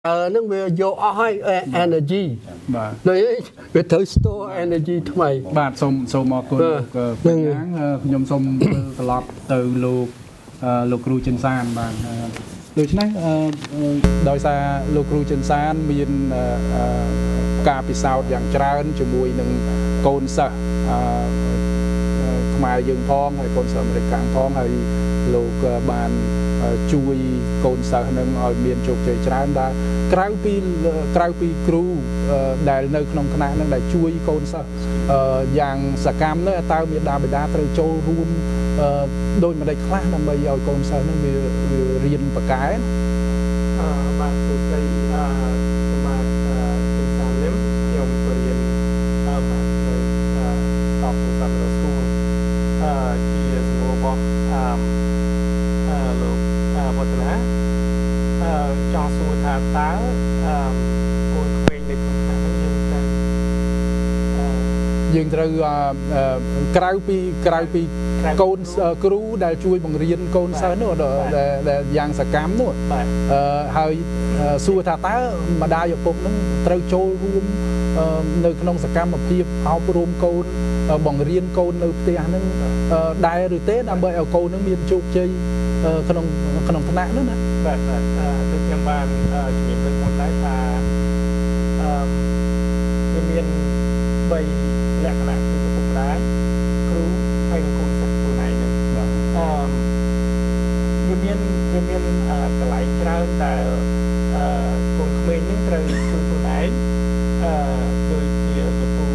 ហ្នឹងវាយកអស់ហើយ energy បាទ ដូចវាត្រូវ store energy ថ្មី។ បាទ សូមអរគុណលោកបញ្ញា ខ្ញុំសូមវិលត្រឡប់ទៅលោកគ្រូចិនសាន។ បាទ ដូច្នេះដោយសារលោកគ្រូចិនសានមានការពិសោធន៍យ៉ាងច្រើនជាមួយនឹងកូនសិស្សខ្មែរយើងផង ហើយកូនសិស្សអាមេរិកកាំងផង ហើយលោកបានជួយកូនសិស្សនឹងឲ្យមានជោគជ័យច្រើនដែរ ក្រៅពីគ្រូដែលនៅក្នុងថ្នាក់នឹងដែលជួយកូនសិស្សយ៉ាងសកម្មនោះ តើមេដាបេដាត្រូវចូលរួមដូចម្ដេចខ្លះ ដើម្បីឲ្យកូនសិស្សនឹងវារៀនប្រកែ? អឺបាទ សួស្តី អឺខ្ញុំបាទចិនសាលឹម ខ្ញុំបរៀនបាទនៅតបទូសាប់ Middle School។ អឺជាសំណួររបស់អឺលោកវឌ្ឍនា អឺចង់សួរថា តើអឺកូនក្មេងនៅក្នុងថ្នាក់ហ្នឹង យើងត្រូវ យើងត្រូវក្រៅពីកូនគ្រូដែលជួយបង្រៀនកូនសិស្សនោះដែលយ៉ាងសកម្មនោះ ហើយសួរថា តើម្ដាយឪពុកនឹងត្រូវចូលរួមនៅក្នុងសកម្មភាពអប់រំកូន បង្រៀនកូននៅផ្ទះហ្នឹងដែរឬទេ ដើម្បីឲ្យកូននឹងមានជោគជ័យក្នុងថ្នាក់នោះណា? បាទ ដូចខ្ញុំបានជំរាបលើកមុនដែរថា អឺវាមាន3លក្ខណៈ គឺឪពុកម្ដាយ គ្រូ ហើយនិងកូនសិស្សខ្លួនឯងហ្នឹង។ បាទ អឺវាមានវាមានកន្លែងច្រើនដែលអឺកូនក្មេងហ្នឹងត្រូវជួយខ្លួនឯង អឺដូចជាលោកពូ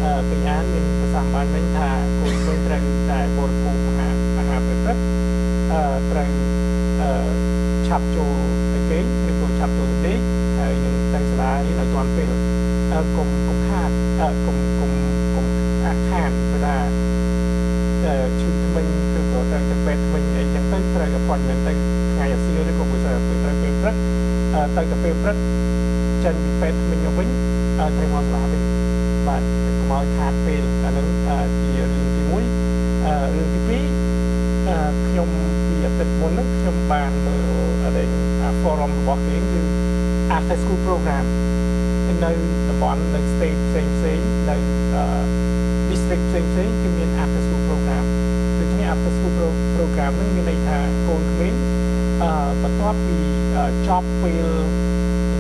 អឺបញ្ញាមានប្រសាសន៍បានវិញថា កូនក្មេងត្រូវតែបរិភោគអាហារពេលព្រឹក អឺត្រូវអឺឆាប់ចូលទៅគេង ឬក៏ឆាប់ចូលទៅដេក ហើយនឹងទៅសាលារៀនឲ្យទាន់ពេល កុំខាត កុំកុំកុំអាខាន ព្រោះថាឈឺធ្មេញ ឬក៏ត្រូវទៅពេទ្យធ្មេញអីចឹងទៅ ត្រូវ appointment ទៅថ្ងៃអាសៀល ឬក៏មួយពេលត្រូវពេលព្រឹក ទៅទៅពេលព្រឹក ចេញពីពេទ្យធ្មេញមកវិញ ត្រូវមកសាលាវិញ។ បាទ កុំឲ្យខាតពេល អាហ្នឹងជារឿងទី1។ រឿងទី2 ខ្ញុំពីអាទិត្យមុនហ្នឹង ខ្ញុំបានមើលអី forum របស់គេ គឺ after school program នៅតំបន់ នៅ state ផ្សេងផ្សេង នៅ district ផ្សេងផ្សេង គឺមាន after school program។ ដូច្នេះ after school program ហ្នឹងមានន័យថា កូនក្មេងអឺបន្ទាប់ពីចប់ពេល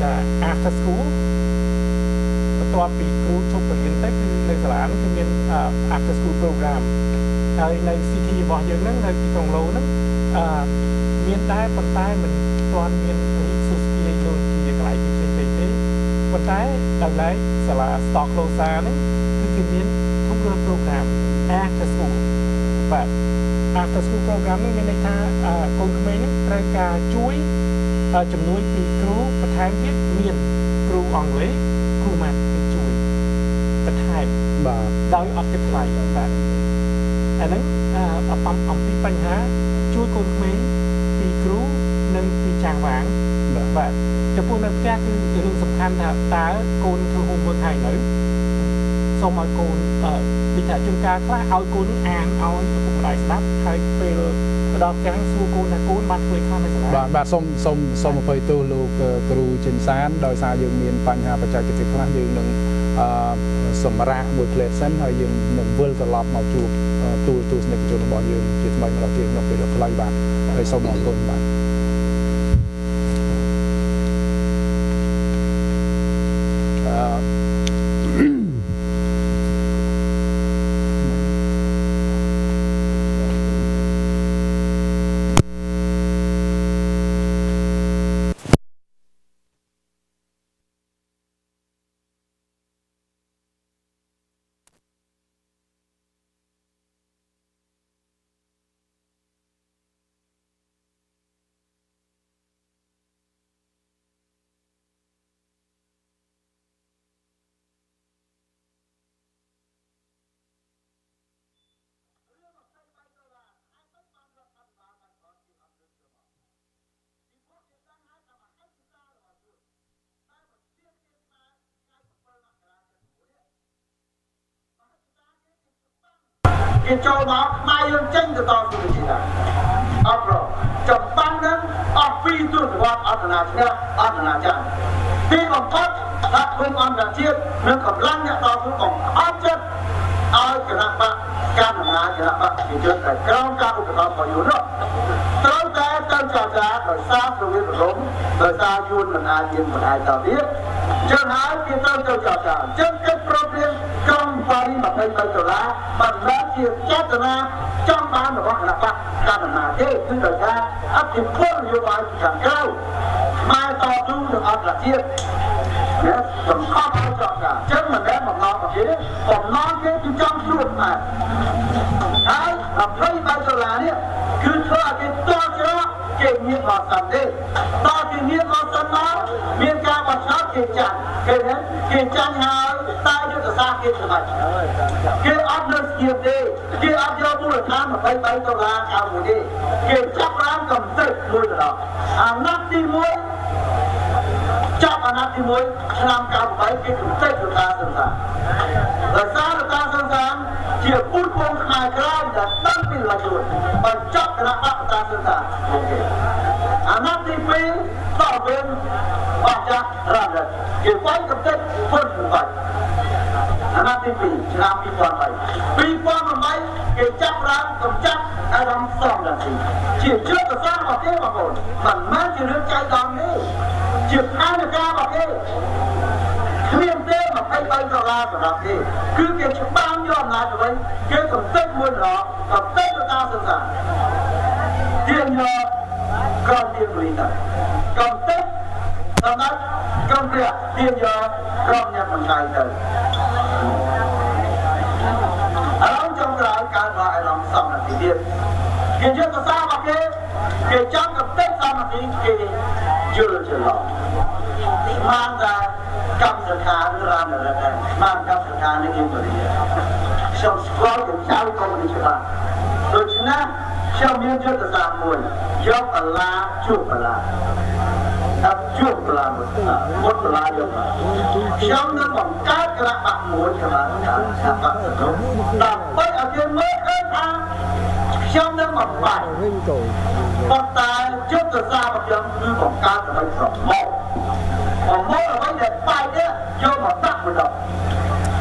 ថា after school បន្ទាប់ពីគ្រូឈប់បរៀនទៅ គឺនៅសាលាហ្នឹងគឺមាន after school program ហើយនៅ city របស់យើងហ្នឹង នៅទីក្រុងឡូហ្នឹង អឺមានដែរ ប៉ុន្តែមិនទាន់មានរីកសុស្គាយដូចជាកន្លែងផ្សេងៗទេ។ ប៉ុន្តែដោយឡែកសាលា Stock Closa ហ្នឹង គឺគេមានគ្រប់រាល់ program after school។ បាទ after school program ហ្នឹងមានន័យថា កូនក្មេងហ្នឹងត្រូវការជួយជំនួយពីគ្រូបន្ថែមទៀត មានគ្រូអង់គ្លេស គ្រូម៉ាត់គេជួយបន្ថែម បាទ ដោយអត់គិតថ្លៃ។ បាទ អាហ្នឹងអំពីបញ្ហាជួយកូនក្មេងពីគ្រូនិងពីចាងវាង។ បាទ ចំពោះនៅផ្ទះ គឺរឿងសំខាន់ថា តើកូនធ្វើ homework ហើយនៅ? សូមឲ្យកូន ដូចថាជួនកាលខ្លះឲ្យកូននឹងអានឲ្យឪពុកម្ដាយស្ដាប់ ហើយពេលទៅដល់ផ្ទះសួរកូនថា កូនបានធ្វើខ្លះនៅសាលា? បាទ បាទ សូមសូមសូមអភ័យទោសលោកគ្រូចិនសាន ដោយសារយើងមានបញ្ហាបច្ចេកទេសខ្លះ យើងនឹងអឺសម្រាប់មួយផ្លេតសិន ហើយយើងនឹងវិលត្រឡប់មកជួបទូលទស្សនិកជនរបស់យើងជាថ្មីម្ដងទៀតក្នុងពេលដ៏ខ្លី។ បាទ ហើយសូមអរគុណ។ បាទ អឺ គេចូលមកខ្មែរយើងចេញទៅតស៊ូវិធីដែរ អត់ប្រចំបាំងហ្នឹង អស់ពីទស្សវត្សអត់ណាឈ្នះអត់ណាចាញ់ទីបំផុតសហគមន៍អន្តរជាតិនិងកម្លាំងអ្នកតស៊ូកុំអត់ចិត្តឲ្យគណៈបកកម្មអំណាចគណៈបកប្រជាជនដែលក្រោមការឧបត្ថម្ភរបស់យួននោះត្រូវតែទៅចរចាដោយសារសង្គ្រាមរំដោយសារយួនមិនអាចមានបណ្ដាតទៀតចឹងហើយគេត្រូវទៅចរចាចឹងកិច្ចព្រមព្រៀងក្រុងប៉ារីស23ដុល្លារមិនមែនជាចេតនាចង់បានរបស់គណៈបកកម្មអំណាចទេគឺដោយសារអធិពលនយោបាយពីខាងក្រៅខ្មែរតស៊ូនឹងអន្តរជាតិណាសំខាន់ឲ្យចរចាចឹងមិនមែនបំណងរបស់គេទេបំណងគេគឺចង់ជួបខ្មែរហើយ23ដុល្លារនេះគឺធ្វើឲ្យគេតច្រកគេងាកមកសិនទេតគេងាកមកសិនមកមានការបោះឆ្នោតគេចាញ់គេណាគេចាញ់ហើយតែយុទ្ធសាស្ត្រគេសម្រេចគេអត់នៅស្ងៀមទេគេអត់យកមូលដ្ឋាន23ដុល្លារកៅមួយទេគេចាប់បានកំទេចមួយដងអាណត្តិទី1ចាប់អាណត្តិទី1ឆ្នាំ98គេកំទេចរដ្ឋាភិបាលដោយសាររដ្ឋាភិបាលជាពូជពងខ្មែរក្រោមដែលដឹងពីលទ្ធខ្លួនបញ្ចប់គណៈបករដ្ឋាភិបាលអូខេអាណត្តិទី2តវិញអស់ចាស់រ៉ាន់គេវាយកំទេចពុនបាច់អាណត្តិទី2ឆ្នាំ2003 2008គេចាប់រាមកំចាត់អារម្មណ៍សំដល់ទីជាយុទ្ធសាស្ត្ររបស់គេបងប្អូនមិនមែនជារឿងចៃដន្យទេជាផែនការរបស់គេគ្មានទេ23ដុល្លារសម្រាប់គេគឺគេច្បាំងយកអំណាចទៅវិញគេកំទេចមួយដងកំទេចទៅតាមសង្សារទាញយកក្រមទាញលីទៅកំទេចសម្រាប់ក្រុមព្រះទាញយកក្រុមអ្នកមិនដៃទៅអារម្មណ៍ចុងក្រោយកើតមកអារម្មណ៍សំនាទីទៀតគេយកកសារបស់គេគេចង់កំទេចសំនាទីគេយល់ច្រឡំបានតែកម្មសខាឬរានរដែរបានកម្មសខានេះគេបរិយាខ្ញុំស្គាល់កញ្ចៅកុំនេះច្បាស់ដូច្នេះខ្ញុំមានយុទ្ធសាស្ត្រមួយយកបន្លាជួបបន្លាថាជួបបន្លាមួយមុតបន្លាយកខ្ញុំនឹងបង្កើតគណៈបកមួយគណៈបកសង្គមដើម្បីឲ្យគេមើលឃើញថាខ្ញុំនឹងបំបាច់ប៉ុន្តែយុទ្ធសាស្ត្ររបស់ខ្ញុំគឺបង្កើតដើម្បីប្រមូលប្រមូលអ្វីដែលបែកនេះយកមកដាក់មួយដុំ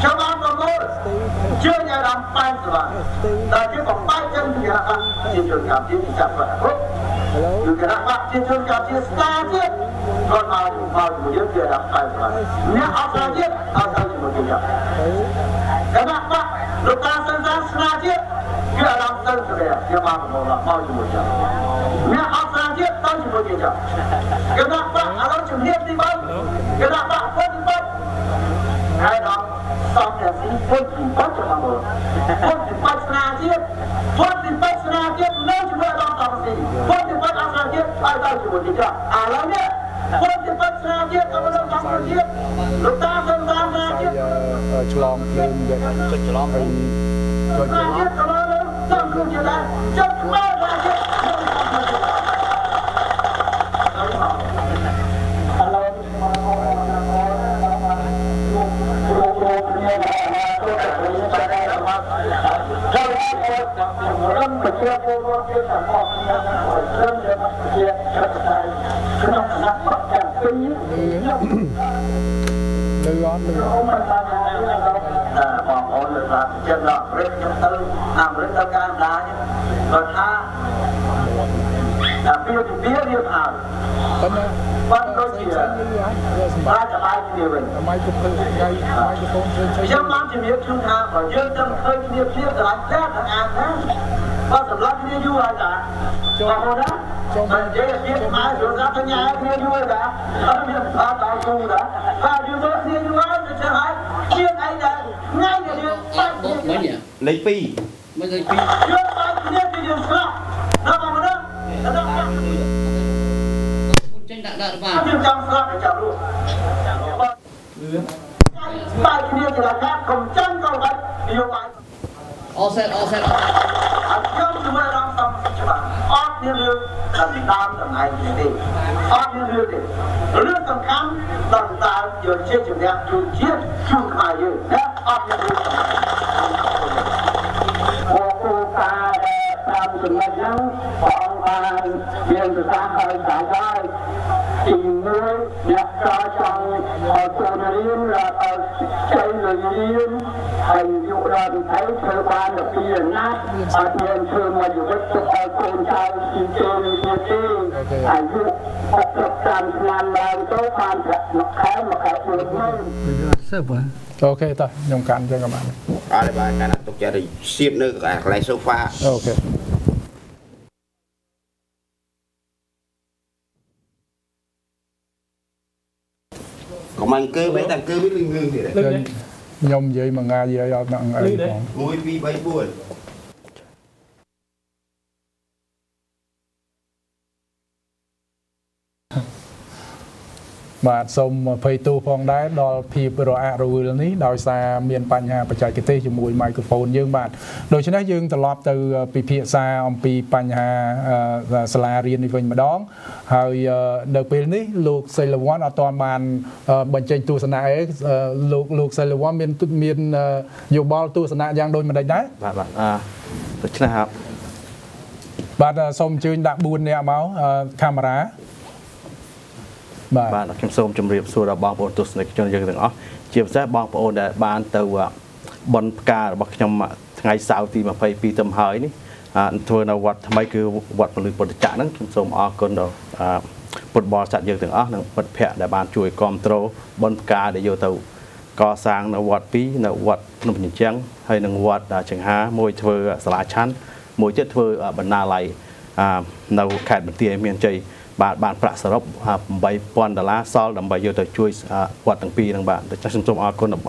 ខ្ញុំបានប្រមូលជឿញអារម្មណ៍បែកស្វាដែលគេបំបែកចេញពីគណៈបកជាជនកម្ពុជាចាប់គាត់គ្រប់គឺគណៈបកជាជនកម្ពុជាស្ដារជាតិគាត់មកជាមួយយើងគឺអារម្មណ៍បែកស្វាអ្នកអត់ស្ដារជាតិអត់ទៅជាមួយគេគណៈបកលោកតាសន្តានស្ដារជាតិគឺអារម្មណ៍ទៅស្រាខ្ញុំបានប្រមូលមកជាមួយចឹងអ្នកអត់ស្ដារជាតិទៅជាមួយគេចឹងគណៈបកអារម្មណ៍ជំនាញទី3គណៈបកពុទ្ធទី3ហើយដល់សំរាស៊ីពុទ្ធទី3ចាំមកពុទ្ធទី3ស្នាជាតិពុទ្ធទី3ស្នាជាតិនៅជាមួយដល់សំរាស៊ីពុទ្ធទី3អត់ស្នាជាតិឲ្យទៅជាមួយគេចឹងឥឡូវនេះពុទ្ធទី3ស្នាជាតិក៏មិនដល់សំរាជាតិលោកតាសន្តានស្នាជាតិឆ្លងភ្លើងចុចច្រឡំហើយចុចច្រឡំ ក៏លើសំគ្រូជាដែរចុចខ្មែរថាជាតិប្រជាពលរដ្ឋជាទាំងអស់គ្នាត្រឹមជាប្រជាធិបតេយ្យក្នុងគណៈបកទាំងពីរលឺអត់លឺបងប្អូនលើកឡើងចិត្តដល់អាមេរិកខ្ញុំទៅអាមេរិកទៅកាណាដាគាត់ថាអាពីពីរៀបហើយប៉ុន្តែបានដូចជាបានសบายគ្នាវិញម៉ៃក្រូហ្វូនថ្ងៃម៉ៃក្រូហ្វូនផ្សេងៗខ្ញុំបានជំរាបជូនថាបើយើងទៅឃើញគ្នាព្រាបកន្លែងផ្ទះខាងអានណាបើសម្រាប់គ្នាយូរហើយតាបងប្អូនណាចូលមកនិយាយពីខ្មែរយល់ថាញ៉ែគ្នាយូរហើយតាអត់មានអត់ដល់គូតាបើយូរគ្នាយូរហើយទៅចឹងហើយជាងអីដែរថ្ងៃដែលយើងបាច់មិញលេខ2មិញលេខ2យើងបាច់គ្នាគឺយើងស្លាប់ណាបងប្អូនណាចេញដាក់ដាក់បានយើងចង់ស្លាប់ទៅចាំរស់បែកគ្នាជាការកុំចាំក៏បាច់នយោបាយអសេតអសេតអត់ខ្ញុំជាមួយអារម្មណ៍សំច្បាស់អត់មានរឿងដល់តាមតំណែងទេអត់មានរឿងទេរឿងសំខាន់ដល់តាមយកជាជំនះជូនជាតិជូនខ្មែរយើងណាអត់មានរឿងសំខាន់អូអូតាតាមចំណុចហ្នឹងបងបាន មានប្រសាសន៍ឲ្យស្ដាយដែរទីមួយអ្នកក៏ចង់ឲ្យកូនរៀនដល់ឲ្យជ័យលុយរៀនហើយយុដល់ទៅធ្វើបានដល់ពីណាអត់មានធ្វើមួយជីវិតទុកឲ្យកូនចៅទីទេនេះទេអាយុ65ឆ្នាំឡើងទៅបានប្រាក់មួយខែមួយខែ40000 សើបាទ អូខេតោះខ្ញុំកាន់ចឹងក៏បានអត់ទេបាទកាន់ទុកចាសៀបនៅកន្លែងសូហ្វាអូខេកុំអង្គើមែនតែអង្គើវាលឺងឿងទៀតខ្ញុំនិយាយមួយថ្ងៃនិយាយអត់ដល់អីផង 1 2 3 4បាទសូមអភ័យទោសផងដែរដល់ភាពរអាក់រអួលនេះដោយសារមានបញ្ហាបច្ចេកទេសជាមួយមីក្រូហ្វូនយើងបាទដូច្នេះយើងត្រឡប់ទៅពិភាក្សាអំពីបញ្ហាសាលារៀននេះវិញម្ដងហើយនៅពេលនេះលោកសីលវ័នអត់ទាន់បានបញ្ចេញទស្សនៈអីលោកសីលវ័នមានយោបល់ទស្សនៈយ៉ាងដូចម្ដេចដែរបាទបាទដូច្នេះបាទសូមអញ្ជើញដាក់4នាក់មកកាមេរ៉ាបាទខ្ញុំសូមជម្រាបសួរដល់បងប្អូនទស្សនិកជនយើងទាំងអស់ជាពិសេសបងប្អូនដែលបានទៅបន់ផ្ការបស់ខ្ញុំថ្ងៃសៅរ៍ទី22ទៅហើយនេះធ្វើនៅវត្តថ្មីគឺវត្តពលឺពុទ្ធចក្រហ្នឹងខ្ញុំសូមអរគុណដល់ពុទ្ធបរិស័ទយើងទាំងអស់និងមិត្តភ័ក្តិដែលបានជួយគាំទ្របន់ផ្កាដែលយកទៅកសាងនៅវត្ត2នៅវត្តភ្នំជញ្ជាំងហើយនិងវត្តចង្ហាមួយធ្វើសាលាឆាន់មួយទៀតធ្វើបណ្ណាល័យនៅខេត្តបន្ទាយមានជ័យបាទបានប្រាក់សរុប8000ដុល្លារសល់ដើម្បីយកទៅជួយវត្តទាំងពីរហ្នឹងបាទដូច្នេះសូមអរគុណដល់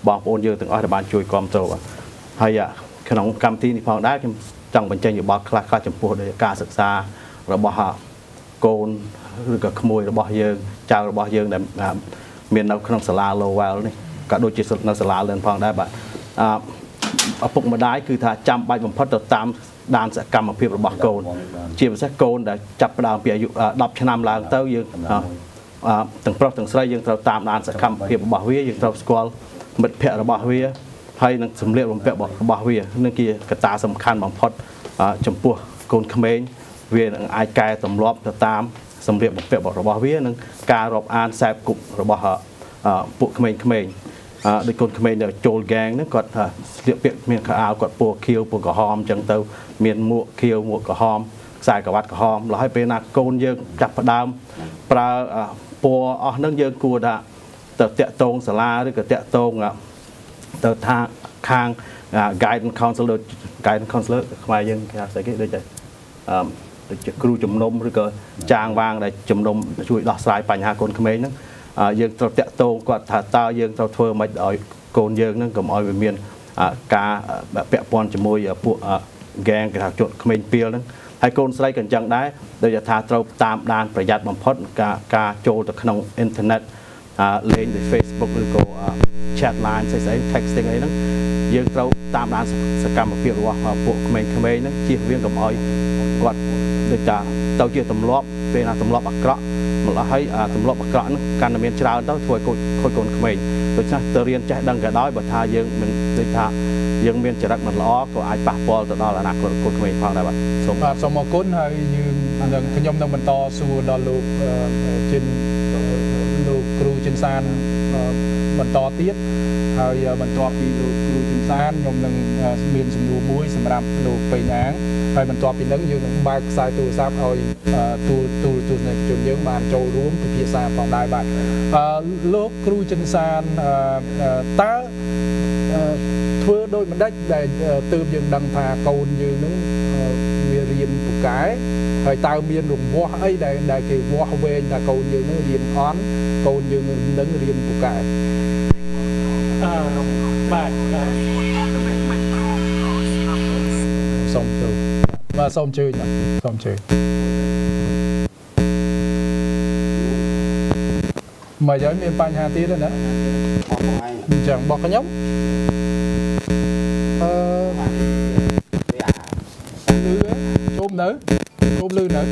បងប្អូនយើងទាំងអស់ដែលបានជួយគាំទ្របាទហើយក្នុងកម្មវិធីនេះផងដែរខ្ញុំចង់បញ្ចេញយោបល់ខ្លះៗចំពោះការសិក្សារបស់កូនឬក៏ក្មួយរបស់យើងចៅរបស់យើងដែលមាននៅក្នុងសាលា Lowell នេះក៏ដូចជានៅសាលាលឿនផងដែរបាទឪពុកម្ដាយគឺថាចាំបាច់បំផុតទៅតាមដានសកម្មភាពរបស់កូនជាពិសេសកូនដែលចាប់ផ្ដើមពីអាយុ10ឆ្នាំឡើងទៅយើងទាំងប្រុសទាំងស្រីយើងត្រូវតាមដានសកម្មភាពរបស់វាយើងត្រូវស្គាល់មិត្តភ័ក្តិរបស់វាហើយនឹងសម្លៀកបំពាក់របស់វានឹងជាកត្តាសំខាន់បំផុតចំពោះកូនក្មេងវានឹងអាចកែទម្លាប់ទៅតាមសម្លៀកបំពាក់របស់វានិងការរាប់អានខ្សែគប់របស់ពួកក្មេងៗដូចកូនក្មេងដែលចូលហ្គាងហ្នឹងគាត់ថាស្លៀកពាក់មានខោអាវគាត់ពណ៌ខៀវពណ៌ក្រហមអញ្ចឹងទៅមានមួកខៀវមួកក្រហមខ្សែក្រវ៉ាត់ក្រហមហើយពេលណាកូនយើងចាប់ផ្ដើមប្រើពណ៌អស់ហ្នឹងយើងគួរថាទៅតាក់ទងសាលាឬក៏តាក់ទងទៅថាខាង guidance counselor guidance counselor ខ្មែរយើងគេហៅស្អីគេដូចជាដូចជាគ្រូជំនុំឬក៏ចាងវាងដែលជំនុំជួយដោះស្រាយបញ្ហាកូនក្មេងហ្នឹងយើងត្រូវតាក់ទងគាត់ថាតើយើងត្រូវធ្វើម៉េចឲ្យកូនយើងហ្នឹងកុំឲ្យវាមានការពាក់ព័ន្ធជាមួយពួកហ្គាងគេថាជក់ក្មេងពីលហ្នឹងហើយកូនស្រីក៏អញ្ចឹងដែរដូចថាត្រូវតាមដានប្រយ័ត្នបំផុតការចូលទៅក្នុងអ៊ីនធឺណិតលេងដូច Facebook ឬក៏ chat line ស្អីៗ texting អីហ្នឹងយើងត្រូវតាមដានសកម្មភាពរបស់ពួកក្មេងៗហ្នឹងជៀសវាងកុំឲ្យគាត់ដូចថាទៅជាទម្លាប់ពេលណាទម្លាប់អាក្រក់ម្ល៉េះហើយទម្លាប់អាក្រក់ហ្នឹងកាន់តែមានច្រើនទៅធ្វើឲ្យខូចកូនក្មេងដូច្នេះទៅរៀនចេះដឹងក៏ដោយបើថាយើងមិនដូចថាយើងមានចរិតមិនល្អក៏អាចប៉ះពាល់ទៅដល់អនាគតកូនក្មេងផងដែរបាទសូមបាទសូមអរគុណហើយយើងនឹងខ្ញុំនឹងបន្តសួរដល់លោកជិនលោកគ្រូជិនសានបន្តទៀតហើយបន្ទាប់ពីលោកគ្រូជិនសានខ្ញុំនឹងមានសំណួរមួយសម្រាប់លោកពេញអាងហើយបន្ទាប់ពីនឹងយើងនឹងបើកខ្សែទូរស័ព្ទឲ្យទូលទស្សនិកជនយើងបានចូលរួមពិភាក្សាផងដែរបាទលោកគ្រូចិនសានតើធ្វើដូចម្ដេចដែលទើបយើងដឹងថាកូនយើងនឹងវារៀនពូកែហើយតើមានរង្វាស់អីដែលគេវាស់វែងថាកូនយើងនឹងរៀនអន់កូនយើងនឹងរៀនពូកែបាទសូមចូលបាទសូមអញ្ជើញបាទសូមអញ្ជើញមកហើយមានបញ្ហាទៀតណាអញ្ចឹងរបស់ខ្ញុំលឺជុំនៅជុំលឺនៅ